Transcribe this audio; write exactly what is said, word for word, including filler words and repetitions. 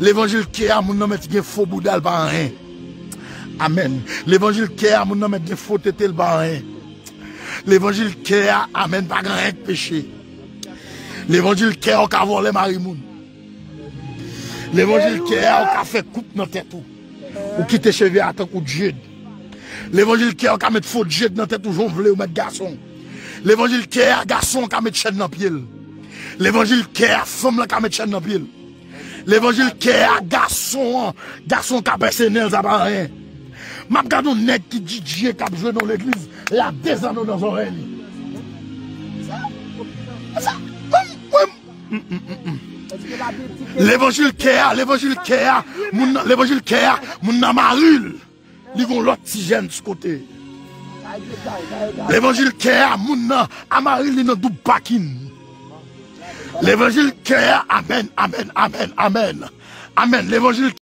Levanjil kè a, moun nan mèt gen fo bouda l pa anyen. Amèn. Levanjil kè a, moun nan mèt gen fo tete l pa anyen. Levanjil kè a, amèn, pa gen anyen k peche. Levanjil kè a, ou ka vòlè mari moun. Levanjil kè a, ou ka fè koup nan tèt ou. Ou kite cheve a tankou djed. Levanjil kè a, ou ka met fo djed nan tèt ou jan w vle, ou mèt gason. Levanjil kè a, gason an ka met chèn nan pye l. Levanjil kè a, fanm lan ka met chèn nan pye l. Levanjil kè a, gason an, gason an ka pèse nen l, sa pa anyen. M ap gade yon nèg ki D J k ap jwe nan legliz, l ap dezòne nan zòrèy li. Sa, mwen, mwen, Levanjil kè a, levanjil kè a, moun nan, levanjil kè a, moun nan mari l. Li gon lòt ti jèn sou kote. Levanjil kè a, moun nan, a mari li nan doub pakin. Levanjil kè a, amèn, amèn, amèn, amèn. Amèn. Levanjil